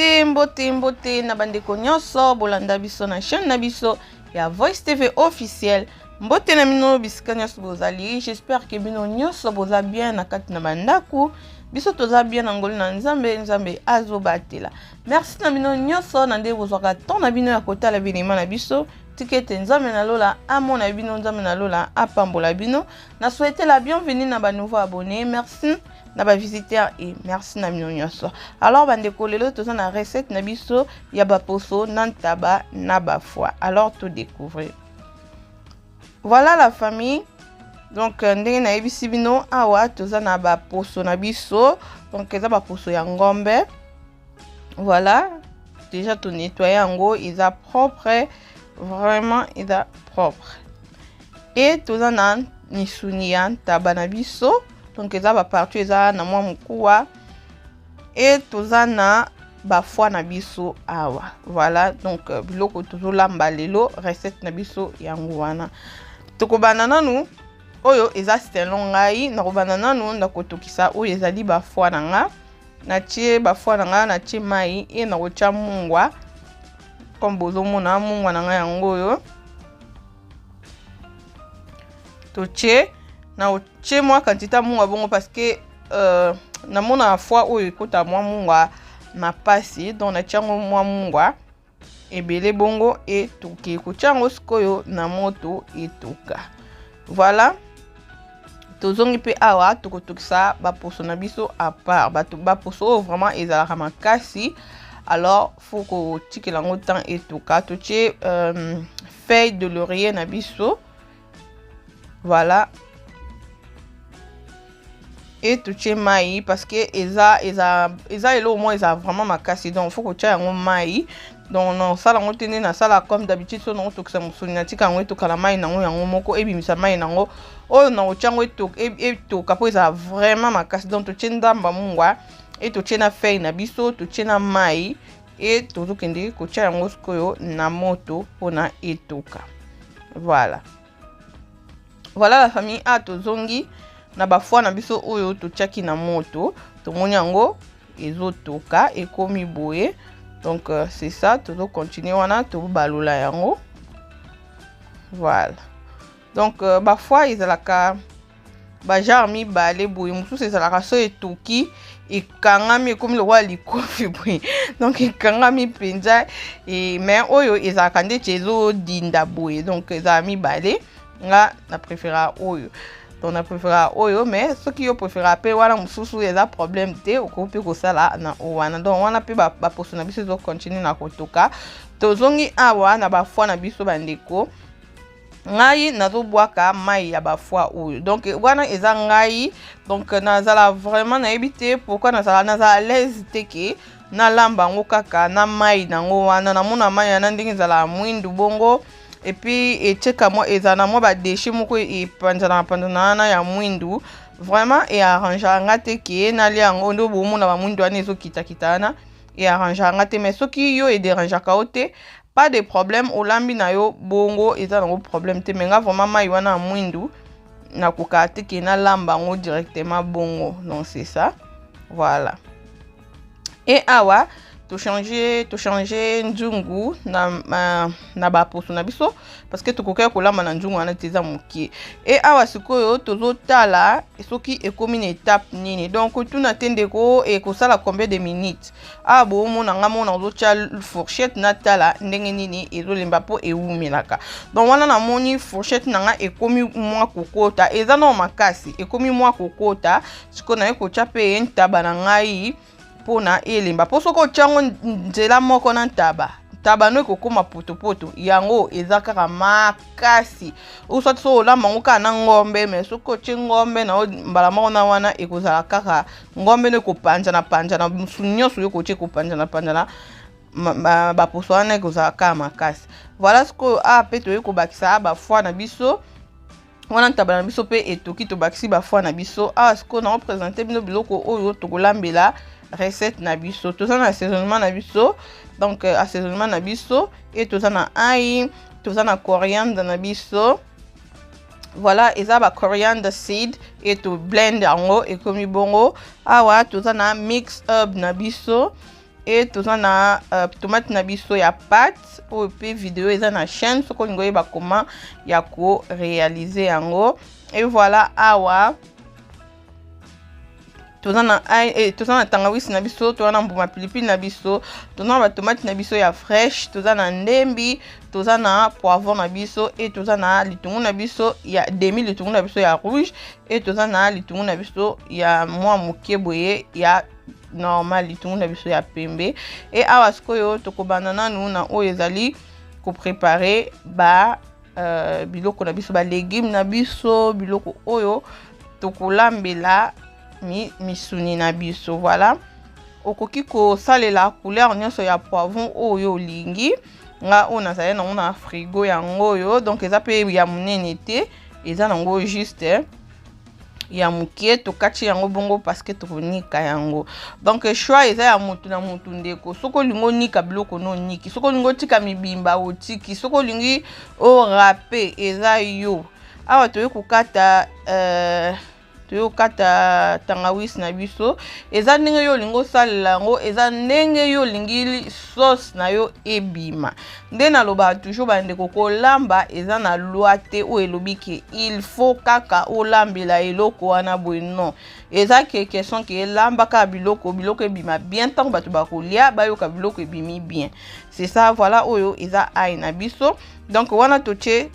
Mbote, mbote, mbote na bandeko nyonso bolanda biso na chaîne na biso ya Voice TV officiel. Mbote na bino bisika nyonso bozali. J'espère que bino nyonso boza bien na kati na bandako. Biso toza bien na ngolu na Nzambe, Nzambe azobatela. Merci na bino nyonso na nde bozwaka temps na bino ya kotala bilema na biso. Tika ete Nzambe na lola amona bino, Nzambe na lola apambola bino. Na souhaite la bienvenue na ba nouveaux abonnés. Merci na ba visiteurs et merci na bino nyonso. Alors bandeko, lelo toza na recette na biso ya baposo na ntaba na bafwa. Alors to découvrir. Voilà la famille. Donc ndenge nayebisi bino awa toza na baposo na biso. Donc eza baposo ya ngombe. Voilà, déjà to nettoyer yango, eza propre, vraiment eza propre. Et toza na misuni ya ntaba na biso. Donc eza ba partie eza na mwa mokuwa. Et toza na bafwa na biso awa. Voilà, donc biloko tozolamba lelo, recette na biso yango wana. Tokobanda nanu oyo eza selon ngai, nakobanda nanu na kotokisa oyo ezali bafwa na nga. Natie bafwa na nga, natie mai e nakotia mungwa. Comme bozomona mungwa na nga yango oyo totie, nakotie mwa quantité ya mungwa bongo parce que namona foie oyo ekota mwa mungwa na pasi, donc natie yango mwa mungwa ebele bongo e toke kotia yango sikoyo na moto etoka. Voilà, tozongi mpe awa tokotokisa baposo na biso à part. Bato baposo oyo vraiment ezalaka makasi, alors faut kotikela yango temps etoka. Totie feuille de laurier na biso, voilà, e totie mai parce que eza eloko moko eza vraiment makasi, donc faut kotia yango mai. Donc nasala yango te nde nasala comme d'habitude. So naotokisa mosuni, natika yango etoka na mai nango yango moko, ebimisa mai nango oyo nakotia yango etoka mpo ezala vraiment makasi. Donc totie ndamba mungwa e totie na feuille na biso, totie na mai e tozokende kotia yango sikoyo na moto mpona etoka. Voilà, voilà la famille. A tozongi na bafwa na biso oyo totiaki na moto, tomoni yango ezotoka, ekomi boye. Donc c'est ça, tozocontinue wana, tobalola yango. Voilà, donc bafwa ezalaka bagenre mibale boye. Mosusu ezalaka so etoki, ekangami, ekomi lokola likofi boye, donc ekangami mpenza e, mais oyo ezalaka ndeti ezodinda boye. Donc ezala mibale, nga na préféra oyo, donc na préféra oyo. Mais soki yo préféra mpe wana mosusu, eza problème te, okoki mpe kosala na o wana. Donc wana mpe baposo na biso ezocontinue na kotoka. Tozongi awa na bafwa na biso. Bandeko, ngai nazobwaka mai ya bafwa oyo. Donc wana eza ngai, donc nazala vraiment, nayebi te pourquoi nazala à l'aise te ke nalamba yango kaka na mai nango wana. Namona mai wana ndenge ezala mwindu bongo, et puis etieka mwa, ezala na mwa badéchets moko epanzana panzana wana ya mwindu. Vraiment earrangeaka nga te ke nalia yango nde bomona bamwindu wana ezokitakita wana, earrangeaka nga te. Mais soki yo edérangeaka yo te, pas de problème, olambi na yo bongo, eza nango problème te. Mais nga vraiment, mai wana ya mwindu, nakoka te ke nalamba yango directement bongo. Donc c'est ça, voilà. E awa tochange nzungu na baposo na biso parce que tokokaki kolamba na nzungu wana te, eza moke. E awa sikoyo tozotala soki ekomi na étape nini. Donc tuna te ndeko, ekosala combien de minutes? Awa boomona nga mona ozotya fourchette, natala ndenge nini ezolemba mpo ewumelaka. Donc wana namoni fourchette na nga ekomi mwa kokota, eza nao makasi, ekomi mwa kokota. Sikoyo naye kotya mpe ntaba na ngai mpona elemba, mpo soki otyango nzela moko na ntaba, ntaba no ekokóma potopoto. Yango eza kaka makasi osati so olamba yango kaka na ngombe. Mais soki otie ngombe na yo mbala moko na wana, ekozala kaka ngombe no ekopanzana panzana, mosu nyonso oyo kotie ekopanzana panzana, baposo wana ekozala kaka makasi. Voilà, sikoyo awa mpe toyei kobakisa bafwa na biso wana. Ntaba na biso mpe etoki, tobakisi bafwa na biso awa. Sikoyo naoprésente bino biloko oyo tokolambela recette na biso. Toza na assaisonnement na biso, donc assaisonnement na biso e toza na ail, toza na coriandre na biso. Voilà, eza ba coriandre seed e to blend yango, ekomi bongo. Awa toza na mix herb na biso. E toza na tomate na biso ya pâte, oyo mpe video eza na chaîne soki olingi oyeba comment ya koréaliser yango. Et voilà, awa toza na tangawisi na biso, toza na mbuma pilipili na biso, toza na batomate na biso ya fraîche, toza na ndembi, toza na poivron na biso, e toza na litungu na biso ya demi, litungu na biso ya rouge, e toza na litungu na biso ya mwa moke boye ya normal, litungu na biso ya pembe. E awa sikoyo tokobanda nanu na oyo ezali kopréparer ba biloko na biso, balégume na biso, biloko oyo tokolambela misuni na biso. Voilà, okoki kosalela couleur nyonso ya poivron oyo olingi. Nga oyo nazali nango na frigo, yango oyo. Donc eza mpe ya monene te, eza nango juste ya moke. Tokati yango bongo parce que tokonika yango. Donc choix eza ya motu na motu, ndeko. Soki olingi onika biloko no, oniki. Soki olingi otika mibimba, otiki. Soki olingi orâper, eza yo. Awa toyei kokata toyei kokata tangawisi na biso. Eza ndenge yo olingi osalela yango, eza ndenge yo olingi sauce na yo ebima. Nde nalobaka toujours, bandeko, kolamba eza na loi te oyo elobi ke il faut kaka olambela eloko wana boye. Non, eza ke question ke elamba kaka biloko, biloko ebima bien. Ntango bato bakolia, bayoka biloko ebimi bien, c'est ça. Voilà, oyo eza ail na biso. Donc wana totie,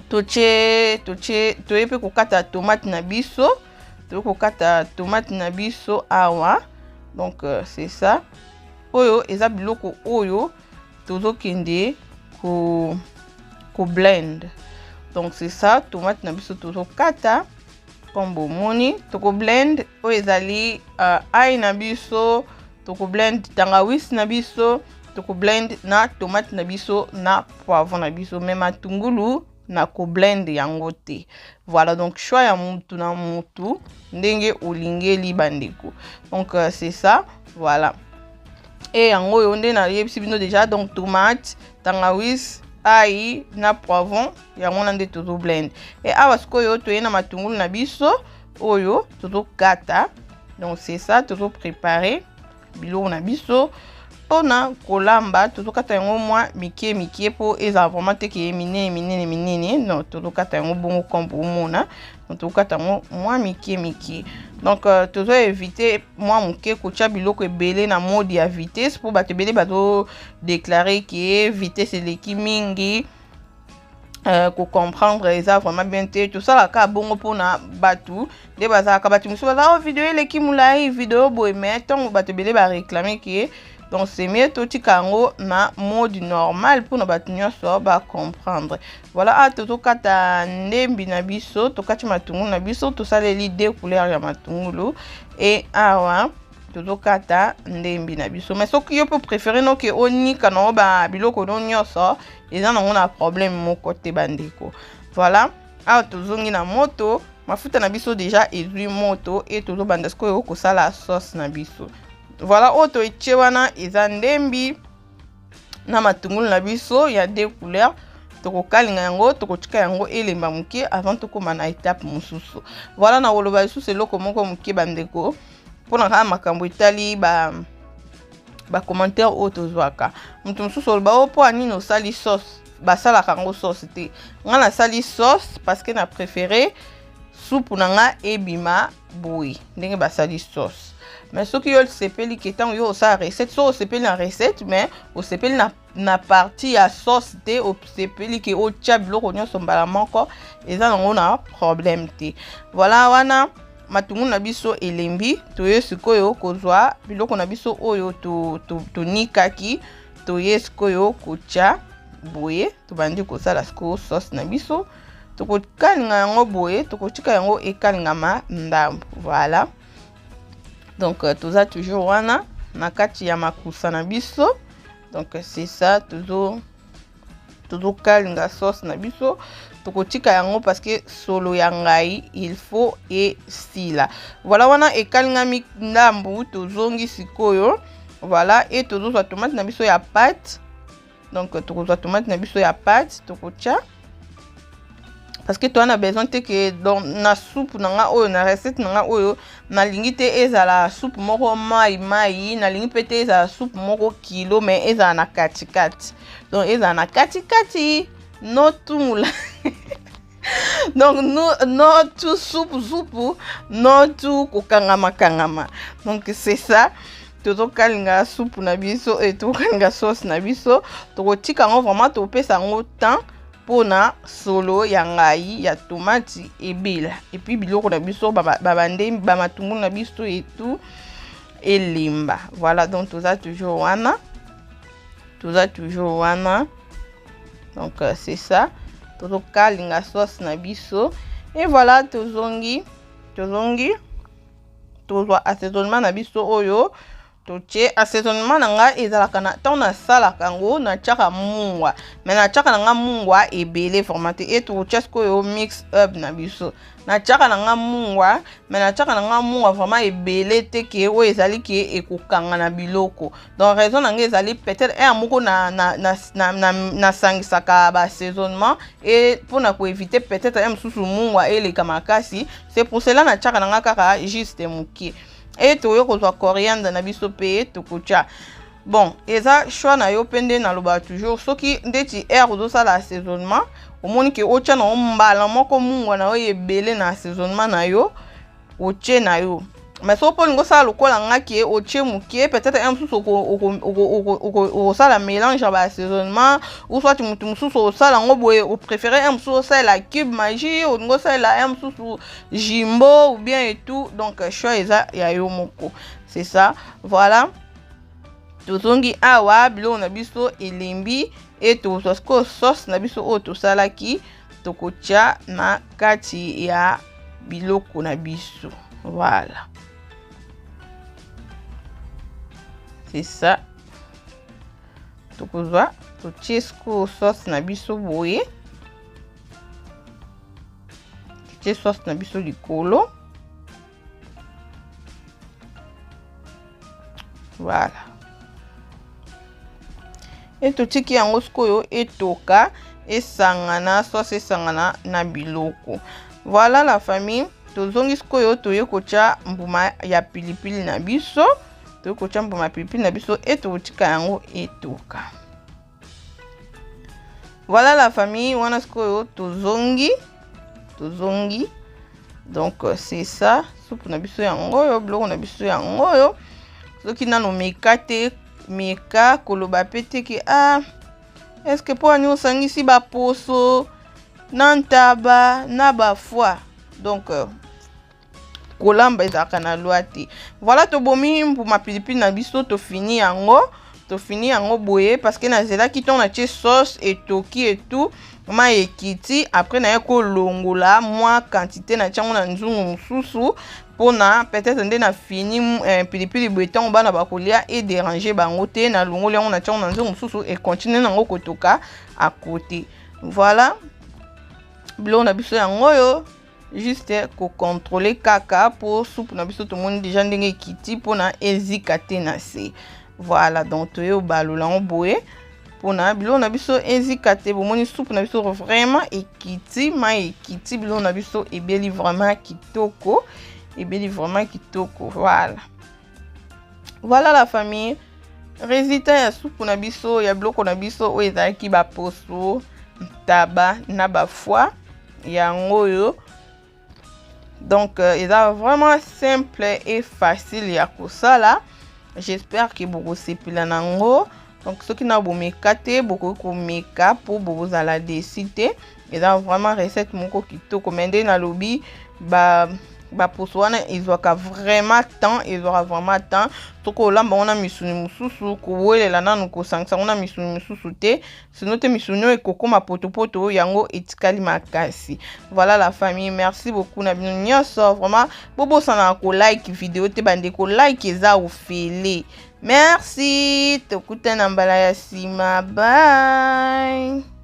toye mpe kokata tomate na biso. Toye kokata tomate na biso awa. Donc c'est ça, oyo eza biloko oyo tozokende ko blend. Donc c'est ça, tomate na biso tozokata comme bomoni. Tokoblend oyo ezali ail na biso, tokoblend tangawisi na biso, tokoblend na tomate na biso na poivron na biso, mais matungulu na koblend yango te. Voilà, donc choix ya mutu na mutu, ndenge olingeli, bandeko. Donc c'est ça, voilà. E yango oyo nde nayebisi bino déjà. Donc tomate, tangawisi, ail na poivron, yango wana nde tozoblend. E awa sikoyo toye na matungulu na biso oyo tozokata. Donc c'est ça, tozopréparer biloko na biso mpona kolamba. Tozokata yango mwa mike mike mpo ezala vraiment te ke minene minene minene. Non, tozokata yango bongo comme bomona. Donc tozokata yango mwa mike mike. Donc tozo éviter mwa moke kotia biloko ebele na mode ya vitesse, mpo bato ebele bazodéclarer ke vitesse eleki mingi, kocomprendre eza vraiment bien te. Tosalaka bongo mpona bato nde bazalaka, bato mosusu baza: "Oh, video eleki molai, video boye." Mais ntango bato ebele baréclame ke, donc c'est mieux totika yango na mode normal mpona bato nyonso bacomprendre. Voilà, a tozokata ndembi na biso, tokati matungulu na biso, tosaleli deux couleurs ya matungulu. E awa tozokata ndembi na biso. Mais soki yo mpe préféré noke onika nango biloko no nyonso, eza nango na problème moko te, bandeko. Voilà, awa tozongi na moto, mafuta na biso déjà ezwi moto, e tozobanda sikoyo kosala sauce na biso. Voilà, oyo toetie wana eza ndembi na matungulu na biso ya deux couleurs. Tokokalinga yango, tokotika yango elemba moke avant tokóma na étape mosusu. Voilà, na koloba lisusu eloko moko moke, bandeko, mpona kaka makambo etali ba bacommentaire oyo tozwaka. Moto mosusu oloba: "O mpo anini osali sauce? Basalaka yango sauce te." Nga nasali sauce parce que na préféré supu na nga ebima boye ndenge basali sauce. Mais soki yo osepeli ke ntango yo osala recette, soki osepeli na recette mais osepeli na partie ya sauce te, osepeli ke otya biloko nyonso mbala moko, eza nango na problème te. Voilà, wana matungulu na biso elembi. Toye sikoyo kozwa biloko na biso oyo tonikaki, to, toye sikoyo kotya boye. Tobandi kosala sikoyo sauce na biso. Tokokalinga yango boye, tokotika yango ekalingama ndambo. Voilà, donc toza toujours wana na kati ya makusa na biso. Donc c'est ça, tozokalinga sauce na biso. Tokotika yango parce que solo ya ngai il faut esila. Voilà, wana ekalingami ndambu, tozongi sikoyo. Voilà, e tozozwa tomate na biso ya pâte. Donc tokozwa tomate na biso ya pâte, tokotya. Parce que toza na besoin te ke donc na soupe na nga oyo, na recette na nga oyo, nalingi te ezala soupe moko mai mai, nalingi mpe te ezala soupe moko kilo, mais ezala na katikati. Donc ezala na katikati, no tumula. Donc no, no tu supu supu, no tu kokangama kangama. Donc c'est ça, tozokalinga supu na biso e tokokalinga sauce na biso. Tokotika yango vraiment, topesa yango temps mpona solo ya ngai ya tomati ebela, et puis biloko na biso, babande bamatungulu na biso etu elemba. Voilà, donc toza toujours wana, toza toujours wana. Donc c'est ça, tozokalinga sauce na biso et voilà. Tozongi, tozongi, tozwa assaisonnement na biso oyo totie. Assaisonnement na ngai ezalaka na ntango nasalaka yango, natiaka mungwa, mais natiaka na nga mungwa ebele vraiment te. E tokotia sikoyo mix up na biso. Natiaka na nga mungwa, mais natiaka na nga mungwa vraiment ebele te ke oyo ezali ke ekokanga na biloko. Donc raison na ngai ezali peut-être heure moko nasangisaka baassaisonnement e mpona koéviter peut-être ya mosusu mungwa eleka makasi. C'est pour cela natiaka na nga kaka juste moke. E tokoki kozwa coriandre na biso mpe tokotia. Bon, eza choix na yo mpe. Nde nalobaka toujours, soki ndeti heure ozosala assaisonnement, omoni ke otya na yo mbala moko mungwa na yo ebele na assaisonnement na yo, otie na yo. Mais soki mpo olingi osala lokola nga ke otie moke, peut-être un mosusu okosala mélange ya baassaisonnement, ou soit motu mosusu osala yango boye, opréféré un mosusu osalela cube Maggi, olingi osalela un mosusu Jumbo ou bien et tout. Donc choix eza ya yo moko, c'est ça. Voilà, tozongi awa, biloko na biso elembi e tozwa sikoyo sauce na biso oyo tosalaki, tokotia na kati ya biloko na biso. Voilà, c'est ça. Tokozwa, totie sikoyo sauce na biso boye, totie sauce na biso likolo. Voilà, e totiki yango sikoyo etoka, esangana, sauce esangana na biloko. Voilà la famille, tozongi sikoyo, toye kotya mbuma ya pilipili na biso, toye kotya mbuma ya pilipili na biso e tokotika yango etoka. Voilà la famille, wana sikoyo tozongi, tozongi. Donc c'est ça, supu na biso yango oyo, biloko na biso yango oyo. Soki nano meka te, meka. Koloba pe te ke ah, est-ce mpo ani osangisi baposo na ntaba na bafoi. Donc kolamba ezalaka na loi te. Voilà, tobomi mbuma pilipili na biso, tofini yango, tofini yango boye, parce que nazelaki ntongo natie sauce etoki etu mai ekiti, après naye kolongola mwa quantité, natia yango na nzungu mosusu mpona peut-être nde na fini pilipili boye, ntango bana bakolia edéranger bango te. Nalongoli yango, natia yango na nzungu mosusu, econtinuer nango kotoka à côté. Voilà, biloko na biso yango oyo, juste kocontrôler kaka mpo supu na biso tomoni déjà ndenge ekiti, mpona ezika te na se. Voilà, donc toye obalola yango boye mpona biloko na biso ezika te. Bomoni supu na biso vraiment ekiti, mai ekiti, biloko na biso ebeli vraiment kitoko, ebeli vraiment kitoko. Voilà, voilà la famille, résultat ya supu na biso, ya biloko na biso oyo ezalaki baposo, ntaba na bafoi, yango oyo. Donc eza vraiment simple et facile ya kosala. J'espère ke bokosepela nango. Donc soki na bomeka te, bokoki komeka mpo bokozala déçus te. Eza vraiment recette moko kitoko, mais nde nalobi, ba baposo wana ezwaka vraiment temps, ezwaka vraiment temps. Soki olamba ngo na misuni mosusu, kowelela nanu kosangisa ngo na misuni mosusu te, sinon te misuni oyo ekokóma potopoto, yango etikali makasi. Voilà la famille, merci beaucoup na bino nyonso. Vraiment, bobosanaka kolike video te, bandeko, like eza ofele. Merci, tokutana mbala ya nsima. Bye.